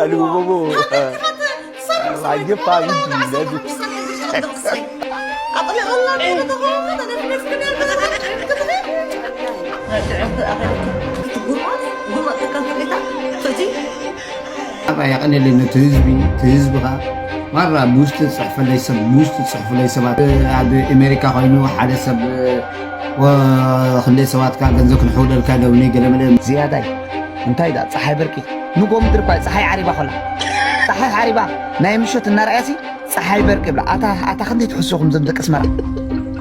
ኣሉ ቦቦ። ኣየፋ ቢዲ ነዱ። ኣባ ያቀነለይ ነቲ ህዝቢ፣ እቲ ህዝቢ ኸዓ ማራ ብውሽጢ ዝፅሕፈለይ ሰብ፣ ብውሽጢ ዝፅሕፍለይ ሰባት፣ ኣብ ኣሜሪካ ኮይኑ ሓደ ሰብ፣ ወ-፣ ክንደይ ሰባት ከዓ ገንዘብ ክንሕውለልካ ኢሎምኒ፣ ገለመለ። ዝያዳይ እንታይ ደኣ ፀሓይ በርቂ ንጎ ምድሪ እኳ ፀሓይ ዓሪባ ኾላ፣ ፀሓይ ዓሪባ ናይ ምሸት እናረኣያሲ ፀሓይ በርቂ ይብላ። ኣታ፣ ኣታ ክንደይ ትሕስኹም ዘም ደቂ ኣስመራ?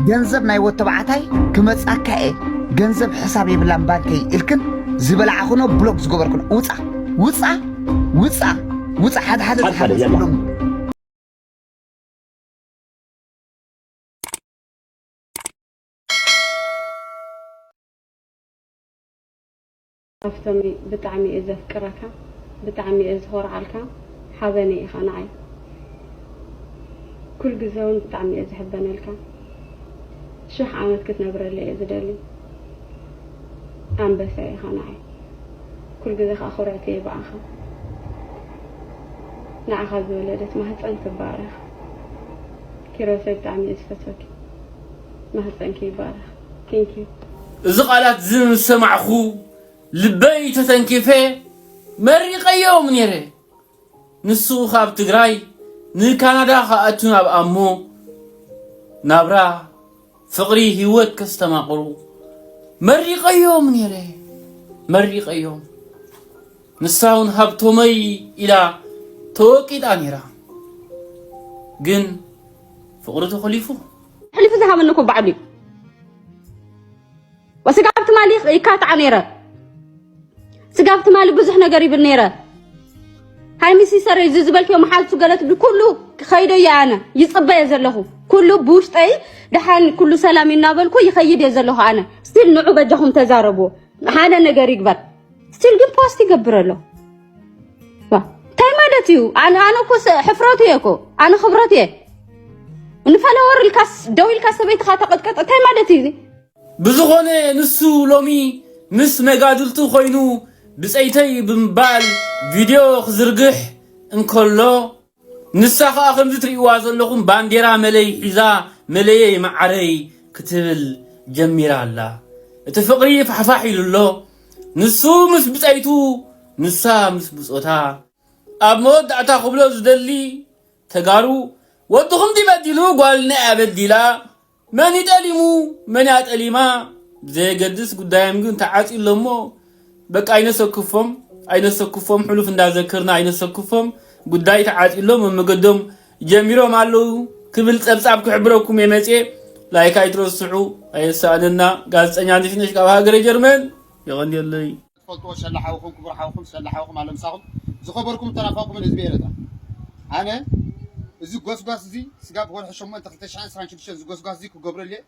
ገንዘብ ናይ ወተባዕታይ ክመጻካ እየ፣ ገንዘብ ሕሳብ የብላን ባንከይ ኢልክን ዝበላዕኹኖ ብሎክ ዝገበርኩን። ውፃ፣ ውፃ፣ ውፃ፣ ውፃ፣ ሓደ ሓደ ሓደ ሓደ፣ ዝሓፈስ የላ። ብሎም። ሃብቶመይ፣ ብጣዕሚ እየ ዘፍቅረካ፣ ብጣዕሚ እየ ዝኾርዓልካ፣ ሓበነይ ኢኻ ንዓይ። ኩል ግዘ እውን ብጣዕሚ እየ ዝሕበነልካ። ሽሕ ዓመት ክትነብረለይ እየ ዝደሊ። ኣንበሳ ኢኻ ንዓይ። ኩል ግዘ ከዓ ኩርዕቲ እየ ብኣኻ። ንዓኻ ዝወለደት ማህፀን ትባረኽ። ኪሮሰይ፣ ብጣዕሚ እየ ዝፈትወኪ። ማህፀንኪ ይባረኽ። Thank you። እዚ ቃላት እዚ ምስ ሰማዕኹ ልበይ ተተንኪፈ መሪቐዮም ነይረ። ንሱ ካብ ትግራይ ንካናዳ ክኣቱ ናብ ኣሞ ናብራ ፍቕሪ ህይወት ከስተማቕሩ መሪቐዮም ነይረ። መሪቐዮም። ንሳ እውን ሃብቶመይ ኢላ ተወቂጣ ነይራ። ግን ፍቕሪ ተኾሊፉ። ሕሊፉ ዝሃበኒ እኮ ባዕሉ እዩ። ወስጋብ ትማሊ ይካትዓ ነይረ። ስጋብ ትማሊ ብዙሕ ነገር ይብል ነይረ። ሃይሚ ሲሰረይ እዚ ዝበልክዮ መሓዙ ገለ ትብሊ ኩሉ ክኸይዶ እየ ኣነ። ይጽበየ ዘለኹ። ኩሉ ብውሽጠይ ደሓን ኩሉ ሰላም እዩ እናበልኩ ይኸይድ እየ ዘለኹ ኣነ። ስቲል ንዑ በጃኹም ተዛረብዎ። ሓደ ነገር ይግበር። ስቲል ግን ፖስት ይገብር ኣሎ። ዋ፣ እንታይ ማለት እዩ? ኣነ፣ ኣነ እኮ ሰ-፣ ሕፍረቱ እየ እኮ። ኣነ ክብረት እየ። ንፈለወር ኢልካስ፣ ደው ኢልካ ሰበይትኻ ተቐጥቀጠ። እንታይ ማለት እዩ እዚ? ብዝኾነ ንሱ ሎሚ ምስ መጋድልቱ ኮይኑ ብጸይተይ ብምባል ቪድዮ ክዝርግሕ እንከሎ፣ ንሳ ኸኣ ከምዚ ትርእይዋ ዘለኹም ባንዴራ መለይ ሒዛ፣ "መለየይ መዓረይ" ክትብል ጀሚራ ኣላ። እቲ ፍቕሪ ፋሕፋሕ ኢሉ ኣሎ። ንሱ ምስ ብጸይቱ፣ ንሳ ምስ ብጾታ። ኣብ መወዳእታ ክብሎ ዝደሊ፣ ተጋሩ ወድኹም ድዩ በዲሉ፣ ጓልና እያ በዲላ። መን ይጠሊሙ፣ መን እያ ጠሊማ፣ ብዘየገድስ ጉዳዮም ግን ተዓጽዩ ኣሎ እሞ፣ በቃ ኣይነሰክፎም፣ ኣይነሰክፎም፣ ሕሉፍ እንዳዘከርና ኣይነሰክፎም። ጉዳይ ተዓጽዩ ኣሎ፣ መመገዶም ጀሚሮም ኣለዉ ክብል ጸብጻብ ክሕብረኩም እየ መጽየ። ላይክ ኣይትረስዑ፣ ኣየሳእነና። ጋዜጠኛ ነሽነሽ ካብ ሃገረ ጀርመን፣ የቐንየለይ። ትፈልጥዎ ሸላ ሓውኹም፣ ክቡር ሓውኹም፣ ሸላ ሓውኹም ኣለምሳኹም፣ ዝኸበርኩም ተናፋቕኩምን ህዝቢ ኤረትራ። ኣነ እዚ ጎስጓስ እዚ ስጋብ ወርሒ ሸሞንተ ክልተ ሽሕን ዕስራን ሽዱሽተን እዚ ጎስጓስ እዚ ክገብረሉ እየ።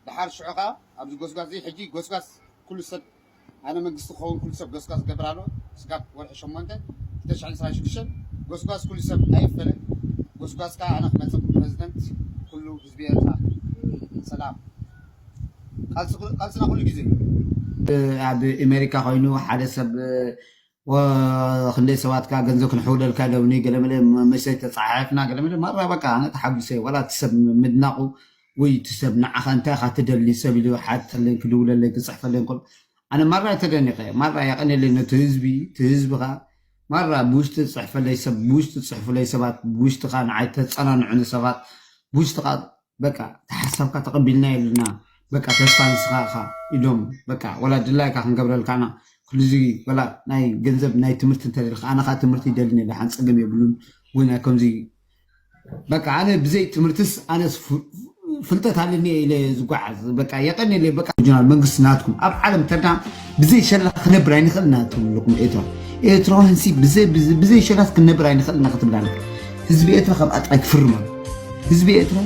ደሓር ሽዑ ኸኣ ኣብዚ ጎስጓስ እዚ ሕጂ ጎስጓስ ኩሉ ሰብ፣ ኣነ መንግስቲ ክኸውን ኩሉ ሰብ ጎስጓስ ክገብር ኣሎ። ስጋብ ወርሒ ሸሞንተ ክልተ ሽሕን ዕስራን ሽዱሽተን ጎስጓስ ኩሉ ሰብ ኣይፈለ። ጎስጓስ ከኣ ኣነ ክመጽእ ፕረዚደንት ኩሉ ህዝቢ ኤርትራ። ሰላም። ቃልሲ ኩ-፣ ቃልስና ኩሉ ግዜ። ኣብ ኣሜሪካ ኮይኑ ሓደ ሰብ፣ ወ-፣ ክንደይ ሰባት ከኣ ገንዘብ ክንሕውለልካ ኢሎምኒ፣ ገለመለ መ-፣ መሰይ ተጻሓሕፍና፣ ገለመለ ማራ በቃ ኣነ ተሓጒሰ። ዋላ እቲ ሰብ ምድናቑ ወይ እቲ ሰብ ንዓኻ እንታይ ኢኻ ትደሊ ሰብ ኢሉ ሓተለይ፣ ክድውለለይ፣ ክጽሕፈለይ እንከሎ፣ ኣነ ማራ ተደኒቐ። ማራ የቐንየለይ ነቲ ህዝቢ፣ እቲ ህዝቢ ከኣ ማራ ብውሽጢ ዝጽሕፈለይ ሰብ፣ ብውሽጢ ዝጽሕፉለይ ሰባት፣ ብውሽጢ ከኣ ንዓይ ተጸናንዑኒ ሰባት፣ ብውሽጢ ከኣ በቃ፣ እቲ ሓሳብካ ተቐቢልና የብልና። በቃ፣ ተስፋ ንስኻ ኢኻ ኢሎም፣ በቃ፣ ወላ ድላይካ ክንገብረልካ ኢና። ኩሉ እዚ፣ ወላ ናይ ገንዘብ፣ ናይ ትምህርቲ እንተደሊኻ፣ ኣነ ኸኣ ትምህርቲ ይደሊ ነይሩ፣ ሓንቲ ጸገም የብሉን። ወይ ናይ ከምዚ፣ በቃ፣ ኣነ ብዘይ ትምህርትስ፣ ኣነስ ፍ-፣ ፍልጠት ኣለኒ ኢለ ዝጓዓዝ። በቃ፣ የቐንየለይ፣ በቃ፣ ኦሪጂናል መንግስቲ ናትኩም። ኣብ ዓለም ተድና ብዘይ ሸላ ክነብር ኣይንኽእልና ትብሉ ኣለኹም ኤርትራ። ኤርትራውያንሲ ብዘይ፣ ብዘይ፣ ብዘይ ሸላስ ክነብር ኣይንኽእልና ክትብል ኣለካ። ህዝቢ ኤርትራ ካብ ኣጥራይ ክፍርም ኣሎ። ህዝቢ ኤርትራ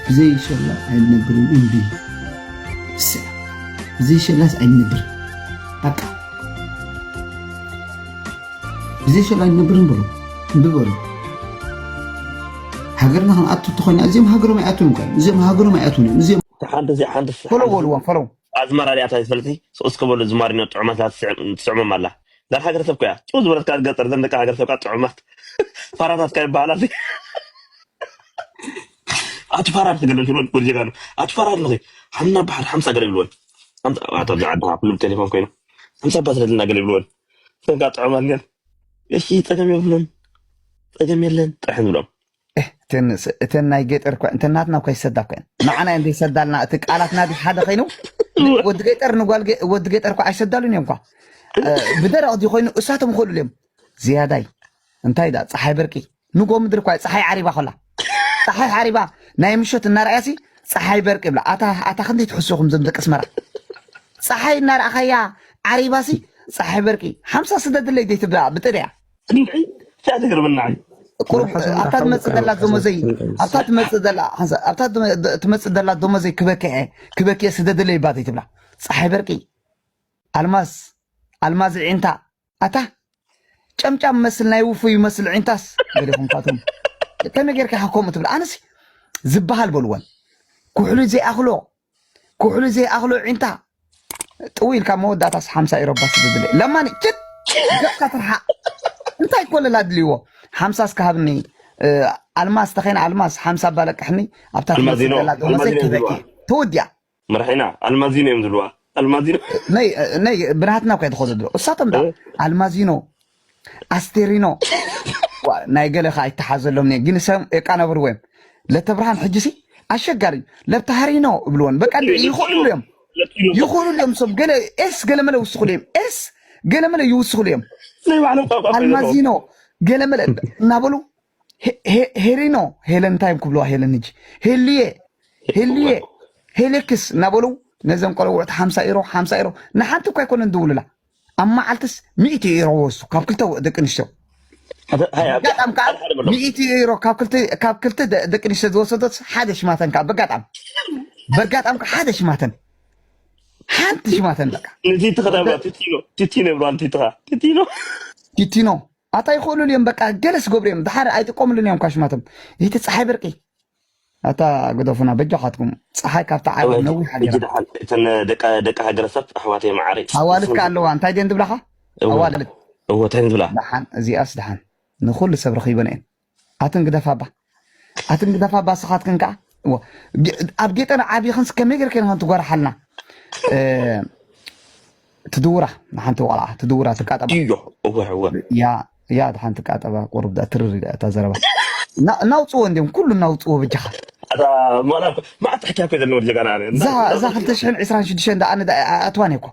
ብዘይ ሸላ ኣይነብርን፣ እምቢ። ስ-፣ ብዘይ ሸላስ ኣይነብርን። በቃ። ብዘይ ሸላ ኣይነብርን በሉ። እምቢ በሉ። ሃገርና ክንኣቱ እንተኾይና፣ እዚኦም ሃገሮም ኣይኣቱን እኮ እዮም። እዚኦም ሃገሮም ኣይኣቱን እዮም። እዚኦም ሓንቲ፣ እዚ ሓንቲ፣ ፎሎ ሓንቲ በልዎም፣ ፎሎ። ኣዝመራ ሪኣታ ይፈልቲ? ስቕ እስከ በሉ፣ ዝማሪኖ ጥዑማት ትስዕም-፣ ትስዕሞም ኣላ። ዳር ሃገረሰብ እኮ እያ። ጭው ዝበለት ከኣ ገጠር፣ ዘን ደቂ ሃገረሰብ ከኣ ጥዑማት። ፋራታት ከኣ ይበሃላ። ኣቲ ፋራ ትገለሽ ብሎን ወዲ ጀጋኑ። ኣቲ ፋራ ኣለኺ። ሓምና በሓር ሓምሳ ገለ ይብልወን። ሓምሳ፣ ኣቶ ጃዓዳ፣ ኩሉ ብቴሌፎን ኮይኑ። ሓምሳ ባት ለድልና ገለ ይብልወን። እተን ከኣ ጥዑማት ግን፣ እሺ፣ ጸገም የብሉን። ጸገም የለን። ጥራሕ ንብሎም። እህ፣ እተን ስ-፣ እተን ናይ ገጠር እኳ፣ እንተ ናትና እኳ ይሰዳ እኳ እየን። ንዓና እየን ዘይሰዳልና። እቲ ቃላትና ድዩ ሓደ ኸይኑ፣ ወዲ ገጠር ንጓል ገ-፣ ወዲ ገጠር እኳ ኣይሰዳሉን እዮም እኳ። እ፣ ብደረቕ ድዩ ኾይኑ፣ እሳቶም ይኸእሉሉ እዮም። ዝያዳይ፣ እንታይ ደኣ፣ ጸሓይ በርቂ። ንጎ ምድሪ እኳ ጸሓይ ዓሪባ ኸላ። ጸሓይ ዓሪባ፣ ናይ ምሸት እናረኣያሲ፣ ጸሓይ በርቂ ይብላ። ኣታ፣ ኣታ ክንደይ ትሕስኹም ዘም ደቂ ኣስመራ። ጸሓይ እናረኣኻያ፣ ዓሪባሲ፣ ጸሓይ በርቂ። ሓምሳ ስደድለይ ደይ ትብላ፣ ብጥሪያ። እንታይ ትግርምና? ቁሩብ፣ ሓሳብ ኣብታ ትመጽእ ሓሳብ ዘላ ሓሳብ ደሞዘይ፣ ሓሳብ ኣብታ ትመጽእ ዘላ፣ ሓንሳ-፣ ኣብታ ትመ-፣ ትመጽእ ዘላ ደሞዘይ ክበክዐ፣ ክበክዐ ስደድለይ እባ ዘይትብላ። ጸሓይ በርቂ፣ ኣልማዝ፣ ኣልማዝ ዒንታ፣ ኣታ ጨምጫም መስል ናይ ውፉይ ይመስል ዒንታስ፣ ገሊኹም ካቶም። ከመይ ጌርካ ኢኻ ከምኡ ትብል? ኣነሲ ዝበሃል በልወን። ኩሕሊ ዘይኣኽሎ፣ ኩሕሊ ዘይኣኽሎ ዒንታ። ጥው ኢልካ መወዳእታስ ሓምሳ ኢሮ ባስ ዝብል። ለማኒ፣ ጭት! ገጽካ ትርሓቕ። እንታይ ኮለል ኣድልይዎ? ሓምሳ እስከ ሃብኒ፣ እ፣ ኣልማዝ ተኸይና ኣልማዝ፣ ሓምሳ ባለቅሕኒ፣ ኣብታ ኣልማዚኖ፣ ትመጽእ ዘላ ደሞዘይ ኣልማዚኖ ክበኪ። ይብልዋ። ተወዲኣ። መራሒና፣ ኣልማዚኖ እዮም ዝብልዋ። ኣልማዚኖ። ነይ፣ ነይ፣ ብናትና እኮ እየ ዝኸዶ ድሮ። እሳቶም ዳ፣ እ? ኣልማዚኖ፣ ኣስቴሪኖ። ዋ፣ ናይ ገለ ኸዓ ይተሓዘሎም ነይ። ግን ሰም የቃናብርዎ እዮም። ለተብርሃን ሕጂ ሲ ኣሸጋሪ እዩ። ለብተሃሪኖ እብልወን። በቃ ይኸእሉሉ እዮም። ለቲኖ። ይኸእሉሉ እዮም። ሰብ ገለ ኤስ ገለመለ ይውስኹሉ እዮም። ኤስ ገለመለ ይውስኹሉ እዮም። ናይ ባዕሎም ቋንቋ እኮ ኣለዎም። ኣልማዚኖ ገለመለ እናበሉ ሄ-፣ ሄ-፣ ሄሪኖ፣ ሄለን እንታይ እዮም ክብልዋ? ሄለን እንጂ። ሄልዬ፣ ሄልዬ፣ ሄሌክስ እናበሉ ነዘን ቆለውዕቲ ሓምሳ ኢሮ፣ ሓምሳ ኢሮ። ንሓንቲ እኳ ኣይኮነን ድውልላ። ኣብ መዓልትስ ሚእቲ ኢሮ ወሱ ካብ ክልተ ደቂ ኣንስትዮ። ኣተ-፣ ሃይ፣ ኣብ-፣ በጋጣም ከዓ ሓደ በሎ። ሚእቲ ኢሮ ካብ ክልተ፣ ካብ ክልተ ደ-፣ ደቂ ኣንስትዮ ዝወሰዶት ሓደ ሽማተን ከዓ በጋጣም። በጋጣም ከዓ ሓደ ሽማተን። ሓንቲ ሽማተን በቃ። ንቲቲ ከተብላ፣ ቲቲኖ፣ ቲቲኖ ይብልዋ ንቲትኻ። ቲቲኖ። ቲቲኖ። ኣታ ይኽእሉሉ እዮም፣ በቃ ገለስ ገብሩ እዮም። ድሓር ኣይጥቀምሉን እዮም ካሽማቶም። ይህቲ ፀሓይ በርቂ። ኣታ ግደፉና፣ በጃኻትኩም። ፀሓይ ካብታ ዓለም እወ፣ ነዊሕ ሕጂ ሃገራ። ደሓን፣ እተን ደቂ፣ ደቂ ሃገረሰብ ኣሕዋተይ መዓረይ። ኣዋልድ ከ ኣለዋ፣ እንታይ ድየን ዝብላኻ? እወ። ኣዋልድ። እወ፣ እንታይ ዝብላ? ደሓን፣ እዚኣስ ደሓን። ንኹሉ ሰብ ረኺበን እየን። ኣትን ግደፋባ። ኣትን ግደፋባ፣ ስኻትክን ከኣ። እወ። ጌ-፣ ኣብ ገጠር ዓቢኽንስ ከመይ ጌርክን ትጓርሓልና? እ፣ ትድውራ፣ ንሓንቲ ቆልዓ ትድውራ፣ ትቃጠባ። እዮ፣ እወ፣ እወ። ያ፣ ያ፣ ድሓን ትቃጠባ፣ ቁሩብ ደኣ ትርር ኢላ እታ ዘረባ። እና-፣ እናውጽዎ እንድዮም፣ ኩሉ እናውጽዎ በጃኻ። ኣታ፣ ማላ፣ ማዕት ሕኪያ እኮ ዘለዉ ጀጋና፣ ኣነ። እዛ፣ እዛ ክልተ ሽሕን ዕስራን ሽዱሽተን ደኣ ኣነ ደኣ ኣትዋን እኮ።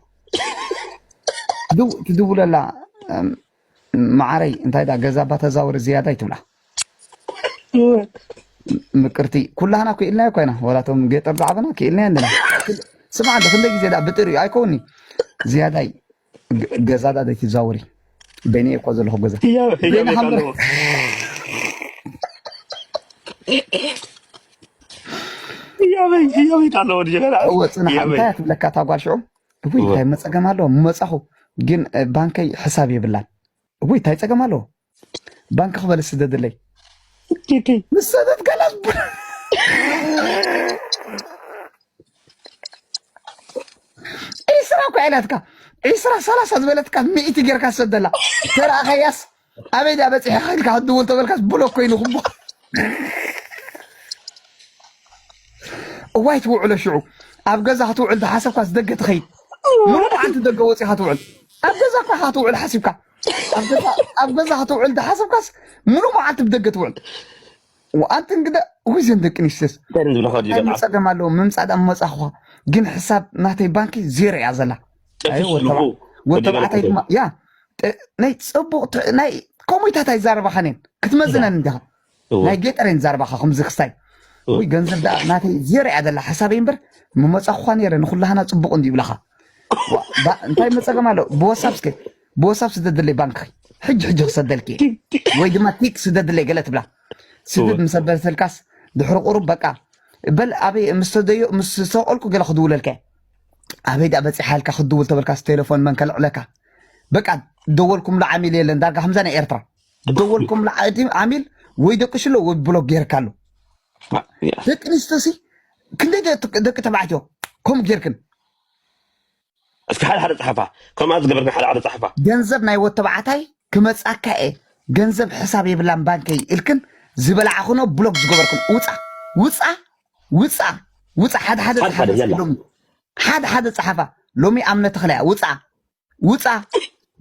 ትድው-፣ ትድውለላ፣ እም፣ መዓረይ፣ እንታይ ደኣ ገዛ እባ ተዛወሪ ዝያዳይ ትብላ። እወ። ምቅርቲ፣ ኩላህና ክኢልናዮ ኮይና፣ ወላ እቶም ገጠር ዝዓበና ክኢልናዮ እንድና። ስምዓ፣ እንደ ክንደይ ግዜ ደኣ ብጥሪኡ ኣይከውንኒ። ዝያዳይ ገ-፣ ገዛ ዳ ዘይትዛወሪ። በይነይ እኮ ዘለኹ ገዛ። ህያበ፣ ህያበ በይነ ሃምበር። ኣለዎ። ህያበ፣ ህያበ ኣለዎ፣ ወዲ ጀጋና። እወ፣ ጽናሕ፣ ህያበ። እንታይ እያ ትብለካ እታ ጓል ሽዑ? እውይ፣ እወ። እንታይ መጸገም ኣለዎ? መጻኹ። ግን፣ እ፣ ባንከይ ሕሳብ የብላን። እውይ፣ እንታይ ጸገም ኣለዎ? ባንክ ክበል ስደድለይ። ኪኪ። ምስ ሰደድ ገለ ዒስራ እኮ ኢላትካ። ዒስራ፣ ሰላሳ ዝበለትካ ሚእቲ ጌርካ ሰደላ። ተረኣኸያስ ኣበይ ድኣ በጺሐ ኢልካ ክትድውል ተበልካስ ብሎክ ኮይኑ ክቦ። እዋይ ትውዕሎ ሽዑ። ኣብ ገዛ ክትውዕል ዝሓሰብካስ ደገ ትኸይድ። ሙሉእ መዓልቲ ደገ ወጺኻ ትውዕል። ኣብ ገዛ እኮ ኢኻ ትውዕል ሓሲብካ። ኣብ ገዛ፣ ኣብ ገዛ ክትውዕል ዝሓሰብካስ ሙሉእ መዓልቲ ብደገ ትውዕል። ወኣንትን ግደ፣ ውይ፣ ዘን ደቂ ኣንስትዮስ እንታይ ዝብለኻ ድዩ እንታይ ገና? ጸገም ኣለዎ? ምምጻእ ደኣ ምመጻኹኻ። ግን ሕሳብ ናተይ ባንኪ ዜሮ እያ ዘላ። ጠፊሽ ኣይ፣ ወተባ-፣ ልቡ ወዲ ወተባዕታይ ገለ ድማ፣ ያ፣ ጥ-፣ ናይ ጽቡቕ ት-፣ ናይ ኮሙይታት ኣይዛረባኻን እየን። ክትመዝነን እያ። እንዲኻ። እወ። ናይ ገጠር እየን ዛረባኻ፣ ከምዚ ክስታይ። እወ። ውይ፣ ገንዘብ ደኣ ናተይ ዜሮ እያ ዘላ፣ ሕሳበይ እምበር፣ ምመጻኹኻ ነይረ፣ ንኹላህና ጽቡቕ እንዲ ይብላኻ። ዋ፣ ባ-፣ እንታይ መጸገም ኣሎ? ብወሳብ እስከ፣ ብወሳብ ስደድለይ ባንክኺ። ሕጂ፣ ሕጂ ክሰደልኪ እየ። ወይ ድማ ቲክ ስደድለይ ገለ ትብላ። ስደድ እወ። ምስ ኣበለተልካስ፣ ድሕሪ ቁሩብ በቃ፣ በል ኣበይ ምስ ተደዮ-፣ ምስ ዝተቐልኩ ገለ ክድውለልካ እየ። ኣበይ ደኣ በጺሓ ኢልካ ክትድውል ተበልካስ፣ ቴሌፎን መን ከልዕለካ? በቃ፣ ደወልኩምሉ ዓሚል የለን፣ ዳርጋ ከምዛ ናይ ኤርትራ። ደወልኩምሉ ዓዲ-፣ ዓሚል ወይ ደቅሽሎ ወይ ብሎክ ጌርካሉ። ያ። ደቂ ኣንስትዮሲ፣ ክንደይ ደ-፣ ደቂ ተባዕትዮ ከምኡ ጌርክን? እስኪ ሓደ ሓደ ጸሓፋ፣ ከምኣ ዝገበርክን ሓደ ሓደ ጸሓፋ። ገንዘብ ናይ ወተባዕታይ ክመጻካ እየ፣ ገንዘብ ሕሳብ የብላን ባንከይ ኢልክን ዝበላዕኽኖ ብሎክ ዝገበርክን፣ ውጻ፣ ውጻ፣ ውጻ፣ ውጻ። ሓደ ሓደ ሓደ ሓደ ጸሓፋ፣ የላ። ሎሚ ሓደ ሓደ ጸሓፋ፣ ሎሚ ኣምነ ተኽለያ፣ ውጻ፣ ውጻ፣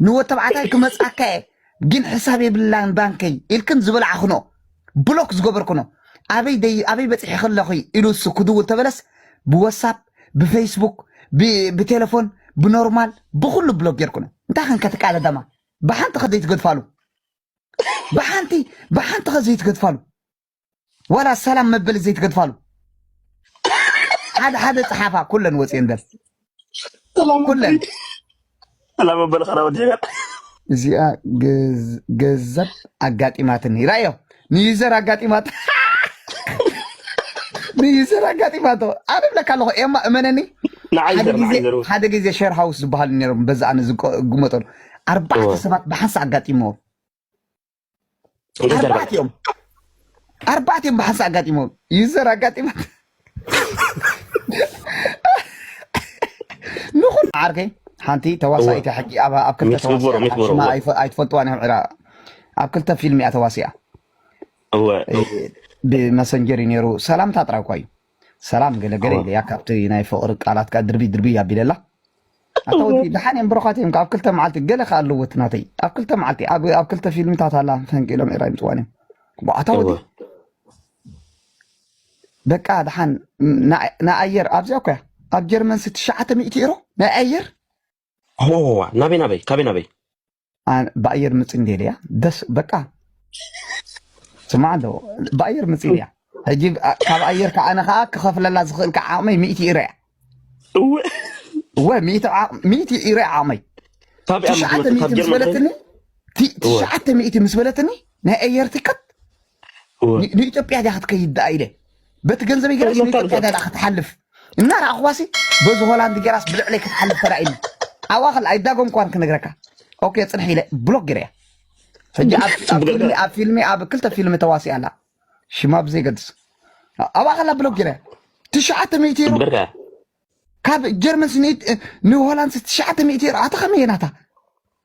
ንወተባዕታይ ክመጻካ እየ፣ ግን ሕሳብ የብላን ባንከይ ኢልክን ዝበላዕኽኖ ብሎክ ዝገበርክኖ፣ ኣበይ ደይ-፣ ኣበይ በጺሒ ከለኹ ኢሉ እሱ ክድውል ተበለስ፣ ብወሳፕ፣ ብፌስቡክ፣ ብ-፣ ብቴሌፎን፣ ብኖርማል፣ ብኹሉ ብሎክ ጌርክኖ። እንታይ ኸን ከትቃለ ደማ? ብሓንቲ ኸ ዘይትገድፋሉ? ብሓንቲ፣ ብሓንቲ ኸ ዘይትገድፋሉ? ዋላ ሰላም መበል ዘይትገድፋሉ? ሓደ ሓደ ጸሓፋ፣ ኩለን ወጽየን በል። ሰላም ኩለን። ሰላም መበል ኸራ ወዲ ጀጋር። እዚኣ ገዝ-፣ ገንዘብ ኣጋጢማትኒ። ራእዮ፣ ንዩዘር ኣጋጢማት-፣ ንዩዘር ኣጋጢማቶ። ኣነ እብለካ ኣለኹ፣ ኤማ፣ እመነኒ። ንዓይ ሓደ ዘር፣ ግዜ፣ ንዓይ ዘር። ሓደ ግዜ ሸር ሃውስ ዝበሃሉ ነይሮም፣ በዛ ኣነ ዝቆ-፣ ዝግመጠሉ። ኣርባዕተ እወ። ሰባት ብሓንሳእ ኣጋጢምዎ። እንታይ ዘርባ? ኣርባዕቲኦም። ኣርባዕቲኦም ብሓንሳእ ኣጋጢምዎም። ዩዘር ኣጋጢማት። ንኹን ዓርከይ፣ ሓንቲ ተዋሳኢት እወ። ሕጂ ኣብ፣ ኣብ ክልተ ሚት ግበሮ፣ ተዋሳኢት ሚት ግበሮ፣ ሽማ እወ። ኣይፈ-፣ ኣይትፈልጥዋን እዮም ዕራ-፣ ኣብ ክልተ ፊልም እያ ተዋሲኣ። እወ። እ፣ ብመሰንጀር እዩ ነይሩ። ሰላምታ ጥራይ እኳ እዩ። ሰላም ገለ ገለ እወ። ኢለያ፣ ካብቲ ናይ ፍቕሪ ቃላት ከኣ ድርቢ ድርቢ ኣቢለላ። ኣታ እወ። ወዲ፣ ደሓን እዮም ብሩኻት እዮም። ኣብ ክልተ መዓልቲ ገለ ከኣ ኣለዎ እቲ ናተይ። ኣብ ክልተ መዓልቲ፣ ኣብ፣ ኣብ ክልተ ፊልምታት ኣላ ፈንቂሎም ኤራ ይምጽዋን እዮም። ዋ፣ ኣታ ወዲ፣ እወ። በቃ ደሓን ና-፣ ንኣየር ኣብዚኣ እኮ እያ። ኣብ ጀርመን ሲ ትሽዓተ ሚእቲ ዩሮ ናይ ኣየር። ዋ፣ ዋ፣ ዋ፣ ናበይ፣ ናበይ? ካበይ፣ ናበይ? ኣን-፣ ብኣየር ምጽእ እንዴ ኢለያ? ደስ፣ በቃ። ስማዕ እንዶ፣ ብኣየር ምጽእ ኢለያ። ሕጂ፣ ኣ-፣ ካብ ኣየር ከኣ ኣነ ከኣ ክኸፍለላ ዝኽእል ከኣ ዓቕመይ ሚእቲ ዩሮ እያ። እወ። እወ፣ ሚእቲ ዓቕ-፣ ሚእቲ ዩሮ እያ ዓቕመይ። ካብ እያ ትሽዓተ ሚእቲ ካብ ምስ ጀርመን በለትኒ፣ ቲ-፣ እወ። ትሽዓተ ሚእቲ ምስ በለትኒ፣ ናይ ኣየር ቲከት እወ። ን-፣ ንኢትዮጵያ ድያ ክትከይድ ደኣ ኢለ። በቲ ገንዘበይ ገይራስ እወ፣ ንኢትዮጵያ እወ። ድያ ክትሓልፍ። እናረኣኹዋሲ፣ በዚ ሆላንድ ገይራስ ብልዕለይ ክትሓልፍ ተራእይኒ። ኣብኣ ከላ ኣይዳጎምኳን ክነግረካ። ኦኬ፣ ጽንሕ ኢለ ብሎክ ገይረያ። ሕጂ ኣብ፣ ኣብ ጽቡቅ ፊልሚ፣ ገይርካ። ኣብ ፊልሚ፣ ኣብ ክልተ ፊልሚ ተዋሲኣ ኣላ። ሽማ ብዘይገድስ። ኣብኣ ከላ ብሎክ ገይረያ። ትሽዓተ ሚእቲ ዩሮ። ጽቡቅ ገይርካ። ካብ ጀርመን ስ-፣ ን-፣ ንሆላንድ ስ-፣ ትሽዓተ ሚእቲ ዩሮ። ኣታ ከመይ ናታ?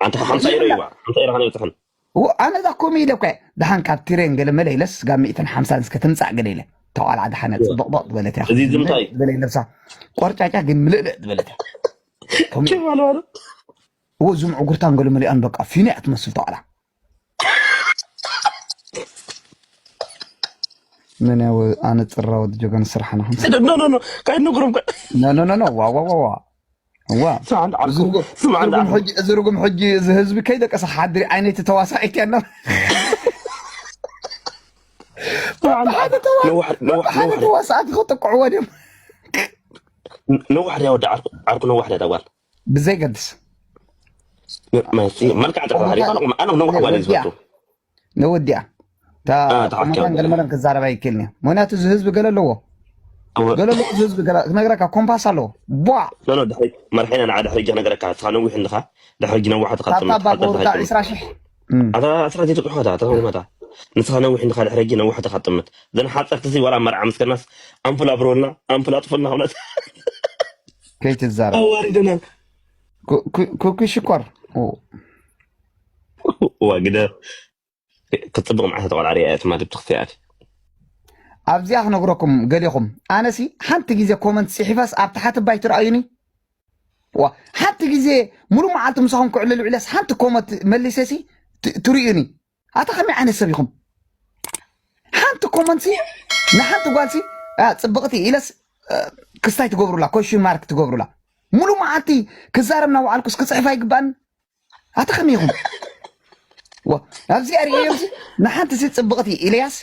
ኣንተ ሓምሳ ዩሮ ይዋ። ሓምሳ ዩሮ ከነ ይብጽሕን። ዎ፣ ኣነ እዛ ኮሚ ኢለ እኮ እየ። ደሓን ካብ ትሬን ገለ መለ ኢለስ፣ ጋብ ሚእትን ሓምሳን እስከ ትምጻእ ገለ ኢለ። ተዋላ ደሓነ እወ። ጽብቕብቕ ዝበለት እያ። እዚ ዝምታይ? ዝበለ ኢለብሳ። ቆርጫጫ ግን ምልእልእ ዝበለት እያ። ኮሚ ኬፍ ኣለ ኣለ። እዎ፣ እዞም ዕጉርታን ገለ መሊኣን በቃ ፊኖ እያ ትመስል ተዋላ። መን ያው ኣነ ጽራ ወዲ ጀጋኑ ስራሕና። ኖ፣ ኖ፣ ኖ፣ ካይነግሮም ከ-፣ ኖ፣ ኖ፣ ኖ፣ ኖ፣ ዋ፣ ዋ፣ ዋ፣ ዋ። ዋ። ስማዕ እንዳ ዓርኩ፣ እዚ ርጉም፣ ስማዕ እንዳ ትርጉም ዓርኩ። ሕጂ፣ እዚ ርጉም ሕጂ፣ እዚ ህዝቢ ከይደቀሰ ሓድሪ ዓይነይቲ ተዋሳኢት እያ እና። ስማዕ እንዳ ሓደ ዓርኩ። ተዋ-፣ ነዋሕ፣ ነዋሕ፣ ሓደ ነዋሕ። ተዋሳእቲ ክጥቅዕዎ ድዮም? ነዋሕ ድያ ወዲ ዓርኩ፣ ዓርኩ ነዋሕ ድያ ዳጓል? ብዘይገድስ። መ-፣ መ-፣ መልክዕ ጥራሕ ኣነ ሪኢኻ፣ ኣነ፣ ኣነ ነዋሕ ጓል እየ ነወዲያ። ዝፈቱ። ነወዲኣ። እታ አ፣ እታ ኮመንታን ሓኪም። ገለመለን ክዛረብ ኣይክእልን እየ። ምኽንያቱ እዚ ህዝቢ ገለ ኣለዎ። እወ። ገለ ኣለዎ እዚ ህዝቢ ገለ ክነግረካ ኮምፓስ ኣለዎ። ቧ! ኖ፣ ኖ፣ ድሕሪ፣ መርሒና ንዓ ድሕሪ ሕጂ ክነግረካ፣ ንስኻ ነዊሕ እንድኻ፣ ድሕሪ ሕጂ ነዋሕ ኢኻ ታታ ትጥምት፣ ባቡር ሓፀርቲ ታ ትጥምት። ዕስራ ሺሕ። እም። ኣታ ዕስራ ዘይትጥሕሖ እታ፣ እታ ኸሊማታ። ንስኻ ነዊሕ እንድኻ፣ ድሕሪ ሕጂ ነዋሕ ኢኻ ትጥምት። ዘን ሓፀርቲ እዚ ዋላ መርዓ ምስ ከድናስ፣ ኣምፑል ኣብርወልና፣ ኣምፑል ኣጥፉልና፣ ክብለት። ከይትዛረብ። ኣዋሪደና። ኩ-፣ ኩ-፣ ኩኪ ሽኮር። ኦ። ዋ፣ ግደ። ክትጽብቕ መዓልቲ ተቖልዓ ሪኣ እያ ትማሊ ብትኽፊ ኣቲ። ኣብዚኣ ክነግረኩም ገሊኹም፣ ኣነሲ ሓንቲ ግዜ ኮመንት ጽሒፈስ ኣብ ታሕቲ ባይ ትረኣዩኒ? ዋ፣ ሓንቲ ግዜ ሙሉ መዓልቲ ምሳኹም ክዕልል ውዒለስ ሓንቲ ኮመንት መሊሰሲ ት-፣ ትርእዩኒ? ኣታ ከመይ ዓይነት ሰብ ኢኹም? ሓንቲ ኮመንትሲ ንሓንቲ ጓልሲ፣ ኣ፣ ጽብቕቲ ኢለስ፣ እ፣ ክስታይ ትገብሩላ፣ ኮሽን ማርክ ትገብሩላ። ሙሉ መዓልቲ ክዛረብ እናወዓልኩስ ክጽሕፍ ኣይግባእን? ኣታ ከመይ ኢኹም? ዋ፣ ኣብዚኣ ርእዮምሲ ንሓንቲ ሲ ጽብቕቲ ኢለያስ፣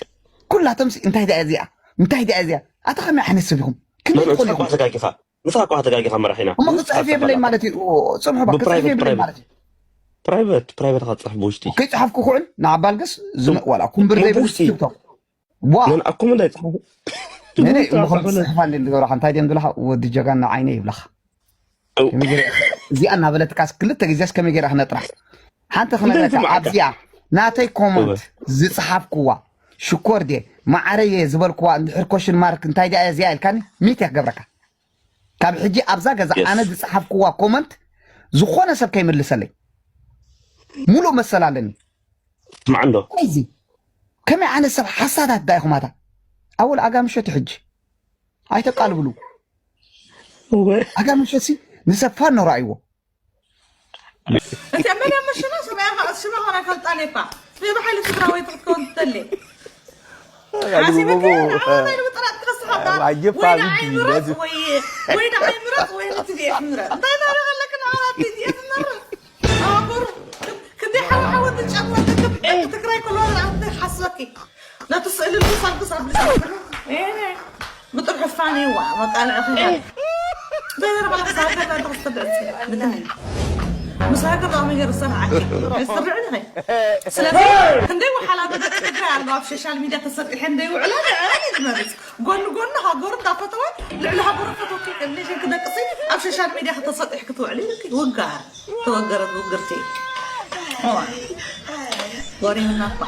ኩላቶምሲ እንታይ ደኣ እዚኣ? እንታይ ደኣ እዚኣ? ኣታ ከመይ ዓይነት ሰብ ኢኹም? ክንደይ ኖ፣ ኖ፣ ትኾኑ ንስኻ ኢኹም? እኳ ተጋጊኻ፣ ንስኻ እኳ ተጋጊኻ መራሒና። እሞ ንስኻ ክጽሕፍ የብለይ ተፈላጥ። ማለት እዩ። ኦ፣ ጽንሑ ባ፣ ክጽሕፍ ብፕራይቬት፣ የብለይ ፕራይቬት። ማለት እዩ። ፕራይቬት፣ ፕራይቬት ኢኻ ትጽሕፍ ብውሽጢ። ከይጽሓፍኩ ክውዕል ንዓባ ኣልገስ ዝመ-፣ ዋላ ኩምብር ፕራይቬት ዘይብሉ ብውሽጢ። ትብቶ። ዋ። ነን ኣኩም እንታይ ጽሓፉ? ነን እንታይ እሞ ጽሓፉ? ጽሕፋ እንዴ ዝገብራኻ እንታይ ድዮም ዝብላኻ? ወዲ ጀጋና ዓይነ ይብላኻ። እው። ከመይ ገይረ-፣ እዚኣ እናበለትካስ ክልተ ግዜስ ከመይ ገይረ ክነጥራ? ሓንቲ እንታይ ክነግረካ፣ ትስምዓካ? ኣብዚኣ ናተይ ኮመንት እወ። ዝጽሓፍኩዋ፣ ሽኮር ድየ፣ ማዓረየ ዝበልኩዋ እንድሕር ኮሽን ማርክ እንታይ ድያ እዚኣ ኢልካኒ፣ ሚት እየ ክገብረካ። ካብ ሕጂ ኣብዛ ገዛ የስ። ኣነ ዝጽሓፍኩዋ ኮመንት ዝኾነ ሰብ ከይምልሰለይ ሙሉእ መሰል ኣለኒ። ስማዕ እንዶ እዚ ከመይ ዓይነት ሰብ ሓሳዳት ዳ ኢኹም ኣታ ኣወል ኣጋምሸቲ ሕጂ ኣይተቃልብሉ። እወ ኣጋምሸቲ ንሰብ ፋኖ ረኣይዎ። እቲኣ መርያም መሸና ሰማያ ከዓ ሽማ ኾና ይፈልጣን እኳ ብሓይሊ ትግራወይቲ ክትከውን ትደሊ ሓሲበ ከ ንዓወታይ ንምጥራጥ ክረስኻ ዳር ኣየፋ ወይ ብድዩ ንዓይ ምረፅ ነዚ- ወይ ወይ ንዓይ ምረፅ ወይ ንትዲኤፍ ምረፅ እንታይ ናረቐለክ ንዓዋ ትዲኤፍ ምረፅ ኣቦር ክንደይ ሓወሓወ ትጨምረ ትክብ ትግራይ ከሎ ንዓወት ሓስበኪ ነቲ ስእሊ ልሳልክስ ኣብ ብጥርሑ ፋነይዋ መቃልዕ ክህብ ዘይረባሕ ሳገር ተኽስተብዕት ብትኒ ምስ ሃገር ዳሚ ገር ዝሰራዓኪ ዝስርዕ ንኸ ስለዚ ክንደይ ወሓላ በደቂ ትግራይ ኣሎ ኣብ ሶሻል ሚድያ ተሰጢሐ እንደይ ውዕላ ንዕረን እዩ ዝመርፅ ጎኒ ጎኒ ሃገሩ እንዳፈተወ ልዕሊ ሃገሩ ፈተወኪ ቅድሚሽን ክደቅሲ ኣብ ሶሻል ሚድያ ከተሰጢሕ ክትውዕሊ ኢልኪ ውጋር ተወገረት ውግርቲ እዋ ወሬና እኳ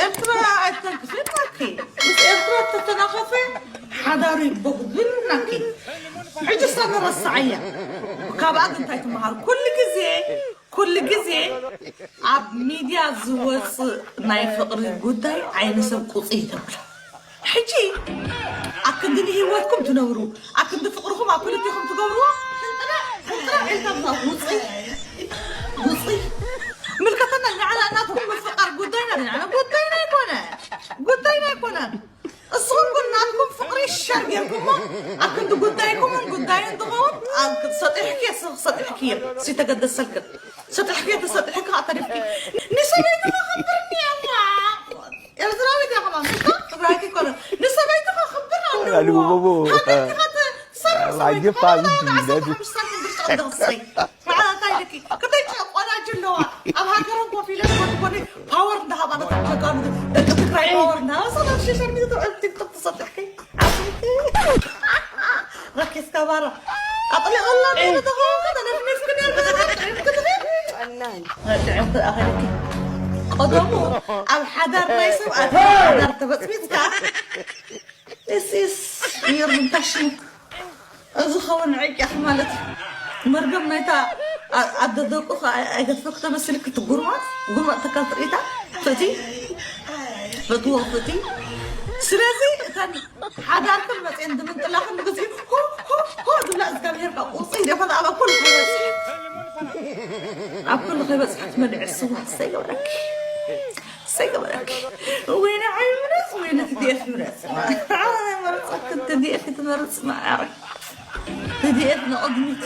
ኤርትራ ኣይተንክፍን ናኪ ምስ ኤርትራ ተተናኸፈ ሓዳሩ ይቦ ክትብል ናኪ ሕጂ እሳ ንረስዓያ ካብኣ ግን እንታይ ትመሃር ኩሉ ግዜ ኩሉ ግዜ ኣብ ሚድያ ዝወፅእ ናይ ፍቅሪ ጉዳይ ዓይኒ ሰብ ቁፅይ ተብሎ ሕጂ ኣብ ክንዲ ንሂወትኩም ትነብሩ ኣብ ክንዲ ፍቅርኹም ኣብ ክልቲኹም ትገብርዎ ሕንጥራ ሕንጥራ ዒልካ ምሳት ውፅይ ውፅይ ምልከተና ንዓና እናትኩም ምፍቃር ጉዳይና ንዓና ጉዳይና ኣይኮነ ጉዳይና ኣይኮነን እስኹም ግን ናትኩም ፍቅሪ ሸር ጌርኩሞ ኣብ ክንዲ ጉዳይኩምን ጉዳይን ዝኸውን ሰጢሕኪ ሰጢሕኪ እየ ሲተገደሰልክን ሰጢሕኪ ተሰጢሕኪ ከዓ ተሪፍኪ ንሰበይቲ ከኽብርኒ እያ ኤርትራዊት እያ ከማን ትግራይት ይኮነ ንሰበይቲ ከኽብር ኣለዎ ሃገርካ ትሰርሕ ሰበይቲ ብርሻ ደቕሰይ መዓላታ ኢልኪ ክደይ ቆዳጅ ኣለዋ ኣብ ሃገሮም ኮፍ ኢለን ጎኒ ጎኒ ፓወር እንዳሃባ ነቶም ጀጋኑ ደቂ ትግራይ ፓወር እንዳሃባ ሰላት ሽሸር ሚትትውዕል ቲክቶክ ተሰጢሕኪ ረኪስካ ባራ ኣጥሊቐላ ተኸውን ከተነፍኒፍክን ክትብል ጥዕምቲ ኣኸልኪ ቀደሙ ኣብ ሓዳር ናይ ሰብ ኣቲ ሓዳር ተበፅቢፅካ እስ ይርዳሽ እዚ ኸውን ዕቅያኽ ማለት መርገም ናይታ ኣደ ደቁ ኣይገድፈክ ተመስልክ ትጉርማት ጉርማት ተካል ትርኢታ ፍእቲ ፈትዎ ፍእቲ ስለዚ እተን ሓዳርክን መፅኤን ድምንጥላኽን ብግዜ ሆ ሆ ሆ ዝብላ እግዚኣብሔር ቃ ቁፅይ ደፈን ኣብ ኩሉ ከይበፅሕ ኣብ ኩሉ ከይበፅሕ ትመልዕ ስዋ ሰይገበረኪ ሰይገበረኪ ወይነ ዓይምረፅ ወይነ ትዲኤፍ ምረፅ መረፀክ ትዲኤፍ ትመርፅ ማዕረ ትዲኤፍ ንቕድሚት